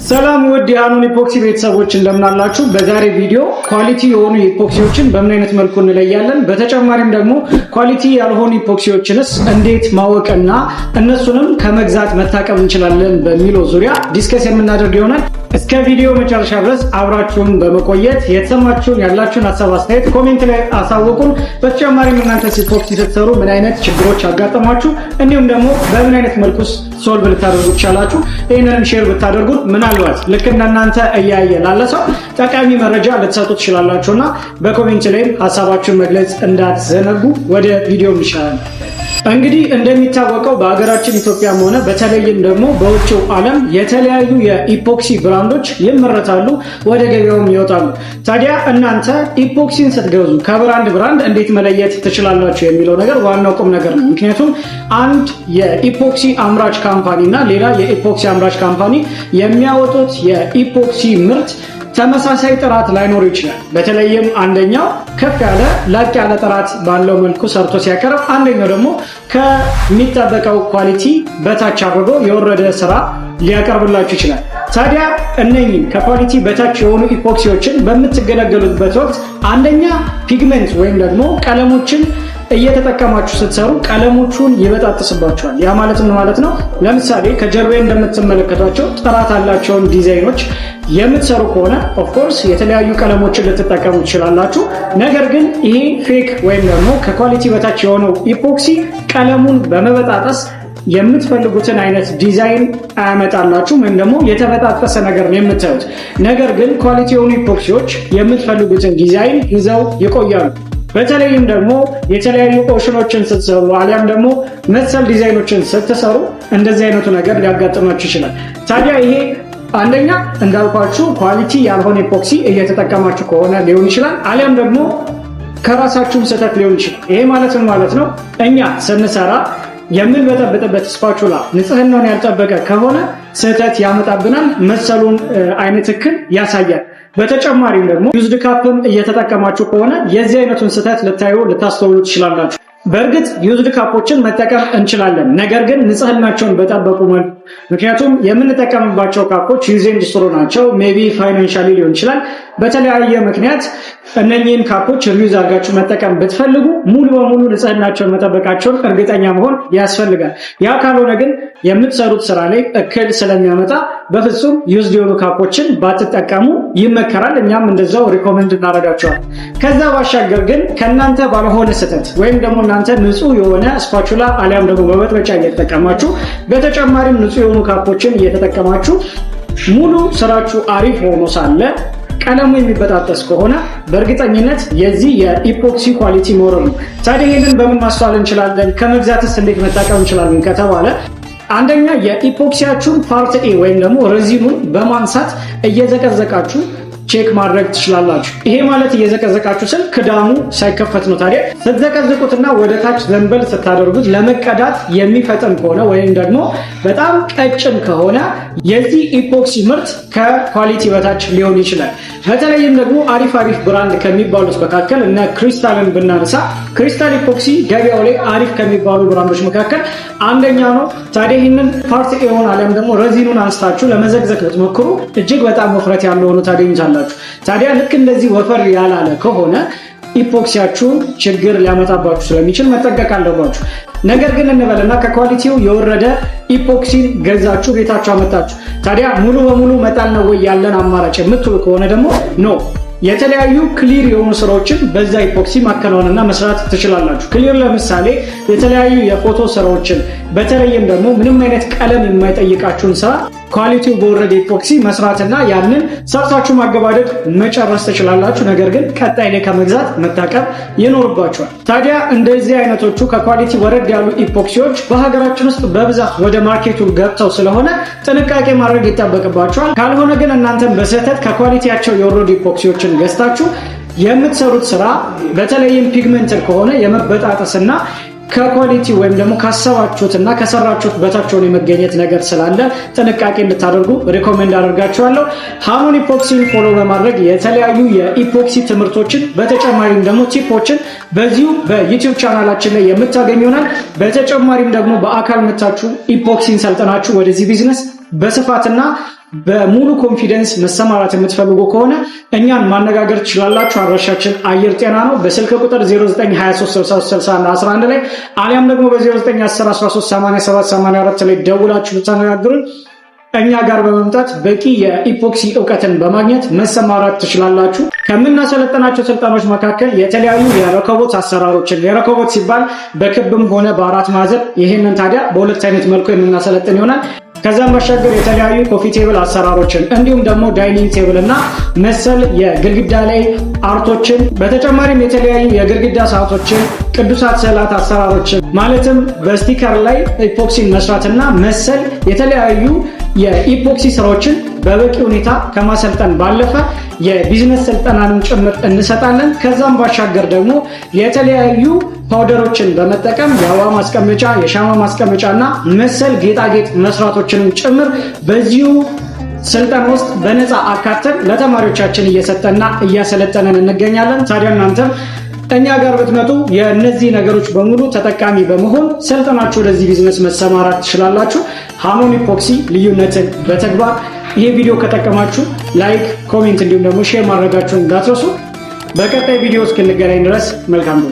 ሰላም ውድ የሃኑን epoxy ቤተሰቦች፣ እንደምናላችሁ። በዛሬ ቪዲዮ quality የሆኑ epoxy ዎችን በምን አይነት መልኩ እንለያለን፣ በተጨማሪም ደግሞ quality ያልሆኑ epoxy ዎችንስ እንዴት ማወቅና እነሱንም ከመግዛት መታቀብ እንችላለን በሚለው ዙሪያ discuss የምናደርግ ይሆናል። እስከ ቪዲዮ መጨረሻ ድረስ አብራችሁን በመቆየት የተሰማችሁን ያላችሁን ሀሳብ አስተያየት comment ላይ አሳውቁን። በተጨማሪም እናንተ epoxy ስትሰሩ ምን አይነት ችግሮች አጋጠሟችሁ፣ እንዲሁም ደግሞ በምን አይነት መልኩስ solve ልታደርጉ ትችላላችሁ፣ ይህንንም share ብታደርጉን ምናልባት ልክ እንደናንተ እያየ ላለ ሰው ጠቃሚ መረጃ ልትሰጡ ትችላላችሁ እና በ comment ላይም ሀሳባችሁን መግለጽ እንዳትዘነጉ። ወደ ቪዲዮ እንሻላለን። እንግዲህ እንደሚታወቀው በሀገራችን ኢትዮጵያም ሆነ በተለይም ደግሞ በውጭው ዓለም የተለያዩ የ epoxy brand ኦች ይመረታሉ፣ ወደ ገበያውም ይወጣሉ። ታዲያ እናንተ epoxy ን ስትገዙ ከ brand brand እንዴት መለየት ትችላላችሁ የሚለው ነገር ዋናው ቁም ነገር ነው። ምክንያቱም አንድ የ epoxy አምራች company እና ሌላ የ epoxy አምራች company የሚያወጡት የ epoxy ምርት ተመሳሳይ ጥራት ላይኖር ይችላል። በተለይም አንደኛው ከፍ ያለ ላቅ ያለ ጥራት ባለው መልኩ ሰርቶ ሲያቀርብ፣ አንደኛው ደግሞ ከሚጠበቀው quality በታች አድርጎ የወረደ ስራ ሊያቀርብላችሁ ይችላል። ታዲያ እነኚህ ከ quality በታች የሆኑ epoxy ዎችን በምትገለገሉበት ወቅት አንደኛ pigment ወይም ደግሞ ቀለሞችን እየተጠቀማችሁ ስትሰሩ ቀለሞቹን ይበጣጥስባችኋል። ያ ማለት ምን ማለት ነው? ለምሳሌ ከጀርባዬ እንደምትመለከቷቸው ጥራት ያላቸውን ዲዛይኖች የምትሰሩ ከሆነ of course የተለያዩ ቀለሞችን ልትጠቀሙ ትችላላችሁ። ነገር ግን ይሄ fake ወይም ደግሞ ከ quality በታች የሆነው epoxy ቀለሙን በመበጣጠስ የምትፈልጉትን አይነት ዲዛይን አያመጣላችሁም ወይም ደግሞ የተበጣጠሰ ነገር ነው የምታዩት። ነገር ግን quality የሆኑ epoxy ዎች የምትፈልጉትን ዲዛይን ይዘው ይቆያሉ። በተለይም ደግሞ የተለያዩ ocean ኦችን ስትሰሩ አሊያም ደግሞ መሰል ዲዛይኖችን ስትሰሩ እንደዚህ አይነቱ ነገር ሊያጋጥማችሁ ይችላል። ታዲያ ይሄ አንደኛ እንዳልኳችሁ quality ያልሆነ epoxy እየተጠቀማችሁ ከሆነ ሊሆን ይችላል፣ አሊያም ደግሞ ከራሳችሁም ስህተት ሊሆን ይችላል። ይሄ ማለት ምን ማለት ነው? እኛ ስንሰራ የምንበጠብጥበት spatula ንጽህናውን ያልጠበቀ ከሆነ ስህተት ያመጣብናል፣ መሰሉን አይነት እክል ያሳያል። በተጨማሪም ደግሞ used cup ም እየተጠቀማችሁ ከሆነ የዚህ አይነቱን ስህተት ልታዩ ልታስተውሉ ትችላላችሁ። በእርግጥ used cup ኦችን መጠቀም እንችላለን፣ ነገር ግን ንጽህናቸውን በጠበቁ መልኩ። ምክንያቱም የምንጠቀምባቸው cup ኦች use and throw ናቸው። Maybe financially ሊሆን ይችላል። በተለያየ ምክንያት እነኚህን cup ኦች reuse አድርጋችሁ መጠቀም ብትፈልጉ ሙሉ በሙሉ ንጽህናቸውን መጠበቃቸውን እርግጠኛ መሆን ያስፈልጋል። ያ ካልሆነ ግን የምትሰሩት ስራ ላይ እክል ስለሚያመጣ በፍጹም used የሆኑ cup ኦችን ባትጠቀሙ ይመከራል። እኛም እንደዛው recommend እናደርጋችኋለን። ከዛ ባሻገር ግን ከእናንተ ባልሆነ ስህተት ወይም ደግሞ እናንተ ንጹህ የሆነ spatula አሊያም ደግሞ መበጥበጫ እየተጠቀማችሁ፣ በተጨማሪም ንጹህ የሆኑ cup ኦችን እየተጠቀማችሁ ሙሉ ስራችሁ አሪፍ ሆኖ ሳለ ቀለሙ የሚበጣጠስ ከሆነ በእርግጠኝነት የዚህ የ epoxy quality መውረድ ነው። ታዲያ ይህንን በምን ማስተዋል እንችላለን? ከመግዛትስ እንዴት መታቀብ እንችላለን ከተባለ አንደኛ የ epoxy ያችሁን part A ወይም ደግሞ resin ኑን በማንሳት እየዘቀዘቃችሁ check ማድረግ ትችላላችሁ። ይሄ ማለት እየዘቀዘቃችሁ ስል ክዳኑ ሳይከፈት ነው። ታዲያ ስትዘቀዝቁትና ወደ ታች ዘንበል ስታደርጉት ለመቀዳት የሚፈጥን ከሆነ ወይም ደግሞ በጣም ቀጭን ከሆነ የዚህ epoxy ምርት ከ quality በታች ሊሆን ይችላል። በተለይም ደግሞ አሪፍ አሪፍ brand ከሚባሉት መካከል እነ ክሪስታልን ብናነሳ ክሪስታል epoxy ገበያው ላይ አሪፍ ከሚባሉ brand ኦች መካከል አንደኛ ነው። ታዲያ ይህንን part A ውን አሊያም ደግሞ resin ኑን አንስታችሁ ለመዘቅዘቅ ብትሞክሩ እጅግ በጣም ወፍረት ያለው ሆኖ ታገኙታላችሁ። ታዲያ ልክ እንደዚህ ወፈር ያላለ ከሆነ epoxy ያችሁን ችግር ሊያመጣባችሁ ስለሚችል መጠንቀቅ አለባችሁ። ነገር ግን እንበልና ከ quality ው የወረደ epoxy ን ገዛችሁ፣ ቤታችሁ አመጣችሁ። ታዲያ ሙሉ በሙሉ መጣል ነው ወይ ያለን አማራጭ የምትሉ ከሆነ ደግሞ no፣ የተለያዩ clear የሆኑ ስራዎችን በዛ epoxy ማከናወንና መስራት ትችላላችሁ። Clear ለምሳሌ የተለያዩ የፎቶ ስራዎችን፣ በተለይም ደግሞ ምንም አይነት ቀለም የማይጠይቃችሁን ስራ quality ው በወረደ epoxy መስራትና ያንን ሰርታችሁ ማገባደድ መጨረስ ትችላላችሁ። ነገር ግን ቀጣይ ላይ ከመግዛት መታቀብ ይኖርባችኋል። ታዲያ እንደዚህ አይነቶቹ ከ quality ወረድ ያሉ epoxy ዎች በሀገራችን ውስጥ በብዛት ወደ market ኡ ገብተው ስለሆነ ጥንቃቄ ማድረግ ይጠበቅባችኋል። ካልሆነ ግን እናንተን በስህተት ከ quality ያቸው የወረዱ epoxy ዎችን ገዝታችሁ የምትሰሩት ስራ በተለይም pigmented ከሆነ የመበጣጠስና ከ quality ወይም ደግሞ ካሰባችሁትና ከሰራችሁት በታች ሆኖ የመገኘት ነገር ስላለ ጥንቃቄ እንድታደርጉ recommend አደርጋችኋለሁ። ሃኑን epoxy ን follow በማድረግ የተለያዩ የ epoxy ትምህርቶችን በተጨማሪም ደግሞ tip ኦችን በዚሁ በ YouTube ቻናላችን ላይ የምታገኙ ይሆናል። በተጨማሪም ደግሞ በአካል መታችሁ epoxy ን ሰልጥናችሁ ወደዚህ ቢዝነስ በስፋትና በሙሉ confidence መሰማራት የምትፈልጉ ከሆነ እኛን ማነጋገር ትችላላችሁ። አድራሻችን አየር ጤና ነው። በስልክ ቁጥር 0923636111 ላይ አሊያም ደግሞ በ0910138784 ላይ ደውላችሁ ብታነጋግሩን እኛ ጋር በመምጣት በቂ የ epoxy እውቀትን በማግኘት መሰማራት ትችላላችሁ። ከምናሰለጠናቸው ስልጠናዎች መካከል የተለያዩ የረከቦት አሰራሮችን፣ የረከቦት ሲባል በክብም ሆነ በአራት ማዕዘን፣ ይህንን ታዲያ በሁለት አይነት መልኩ የምናሰለጥን ይሆናል። ከዛም ባሻገር የተለያዩ coffee table አሰራሮችን እንዲሁም ደግሞ dining table እና መሰል የግድግዳ ላይ art ኦችን፣ በተጨማሪም የተለያዩ የግድግዳ ሰዓቶችን፣ ቅዱሳት ስዕላት አሰራሮችን፣ ማለትም በ sticker ላይ epoxy ን መስራትና መሰል የተለያዩ የ epoxy ስራዎችን በበቂ ሁኔታ ከማሰልጠን ባለፈ የቢዝነስ ስልጠናንም ጭምር እንሰጣለን። ከዛም ባሻገር ደግሞ የተለያዩ powder ኦችን በመጠቀም የአበባ ማስቀመጫ፣ የሻማ ማስቀመጫ እና መሰል ጌጣጌጥ መስራቶችንም ጭምር በዚሁ ስልጠና ውስጥ በነፃ አካተን ለተማሪዎቻችን እየሰጠና እያሰለጠነን እንገኛለን። ታዲያ እናንተም እኛ ጋር ብትመጡ የእነዚህ ነገሮች በሙሉ ተጠቃሚ በመሆን ሰልጥናችሁ ወደዚህ ቢዝነስ መሰማራት ትችላላችሁ። ሃርሞኒ Epoxy፣ ልዩነትን በተግባር። ይሄ ቪዲዮ ከጠቀማችሁ like፣ comment እንዲሁም ደግሞ share ማድረጋችሁን እንዳትረሱ። በቀጣይ ቪዲዮ እስክንገናኝ ድረስ መልካም ነው።